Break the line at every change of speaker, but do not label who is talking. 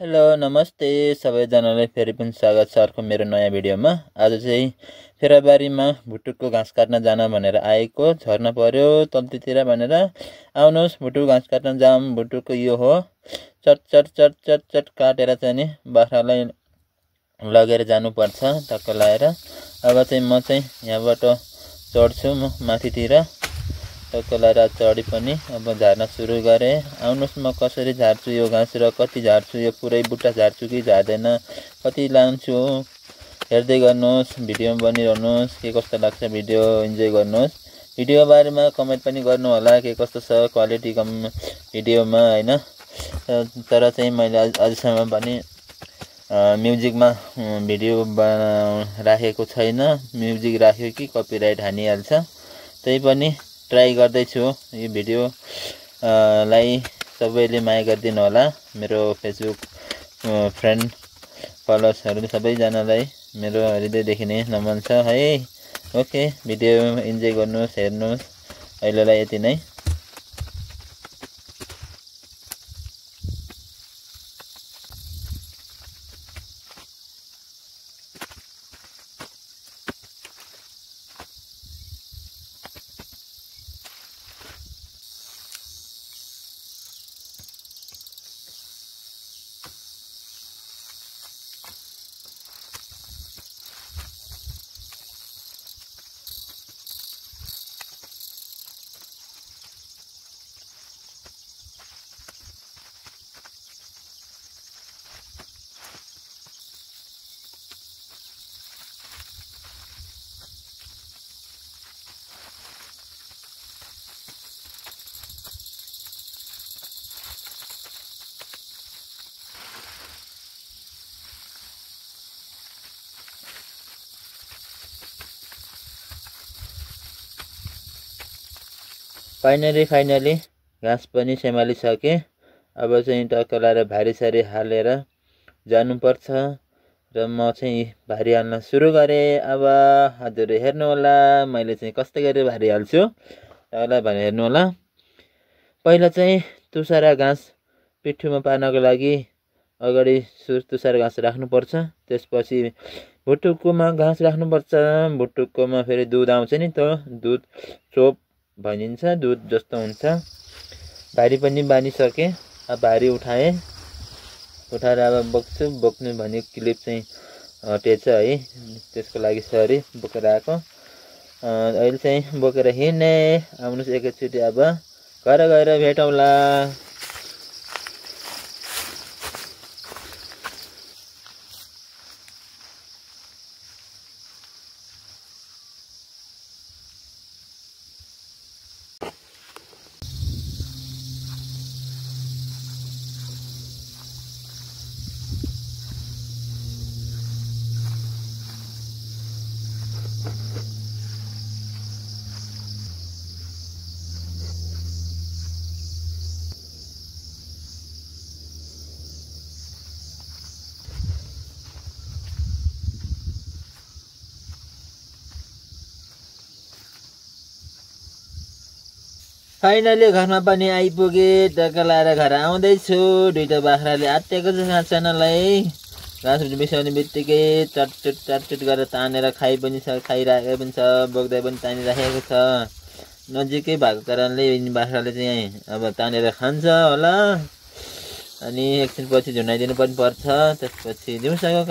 Hello नमस्ते सबैजनालाई फेरि पनि स्वागत छ अर्को मेरो नयाँ भिडियोमा। आज चाहिँ फेराबारीमा भुटुकको घाँस काट्न जान भनेर आएको, झर्न पर्यो तल्तीतिर भनेर। आउनुहोस् भुटुक घाँस काट्न जाम। भुटुकको यो हो, चट चट चट चट चट काटेर चाहिँ नि बाख्रालाई लगेर जानुपर्छ टक्क लाएर। अब चाहिँ म चाहिँ यहाँबाट चढ्छु म माथितिर टक्क लाएर चढी पनि अब झार्न सुरु गरेँ। आउनुहोस् म कसरी झार्छु यो घाँस र कति झार्छु, यो पुरै बुट्टा झार्छु कि झार्दैन, कति लान्छु हेर्दै गर्नुहोस्। भिडियो बनिरहनुहोस्, के कस्तो लाग्छ भिडियो इन्जोय गर्नुहोस्। भिडियो बारेमा कमेन्ट पनि गर्नु होला के कस्तो छ क्वालिटी भिडियोमा हैन। तर चाहिँ मैले अझसम्म पनि म्युजिकमा भिडियो राखेको छैन। म्युजिक राख्यो कि कपिराइट हानिहाल्छ। त्यही पनि ट्राई गर्दैछु। यो भिडियो लाई सबैले माया गरिदिनु होला। मेरो फेसबुक फ्रेन्ड फलोवर्सहरू सबैजनालाई मेरो हृदयदेखि नै नमन छ है। ओके, भिडियो इन्जोय गर्नुहोस्, हेर्नुहोस्। अहिलेलाई यति नै। फाइनली घाँस पनि सेमालिसकेँ। अब चाहिँ टक्क लाएर भारी सारी हालेर जानुपर्छ र म चाहिँ भारी हाल्न सुरु गरेँ। अब हजुरले हेर्नु होला मैले चाहिँ कस्तै गरी भारी हाल्छु, तपाईँलाई भने हेर्नु होला। पहिला चाहिँ तुसारा घाँस पिठ्युमा पार्नको लागि अगाडि तुसारा घाँस राख्नुपर्छ। त्यसपछि भुटुककोमा घाँस राख्नुपर्छ। भुटुककोमा फेरि दुध आउँछ नि, त दुध चोप भनिन्छ, दुध जस्तो हुन्छ। भारी पनि बानिसकेँ। अब भारी उठाएर अब बोक्नु भने क्लिप चाहिँ हटेछ है, त्यसको लागि सरी। बोकेर आएको अहिले चाहिँ बोकेर हिँड्ने। आउनुहोस् एकैचोटि अब घर गएर भेटौँला। फाइनली घरमा पनि आइपुगेँ। टक्क लाएर घर आउँदैछु। दुईटा बाख्राले आत्तिएको छ सानोलाई। घाँस बिसाउने बित्तिकै चटचट गरेर तानेर खाइराखेको पनि छ, बोक्दै पनि तानिराखेको छ। नजिकै भएको कारणले बाख्राले चाहिँ अब तानेर खान्छ होला। अनि एकछिनपछि झुन्डाइदिनु पनि पर्छ। त्यसपछि दिउँसोको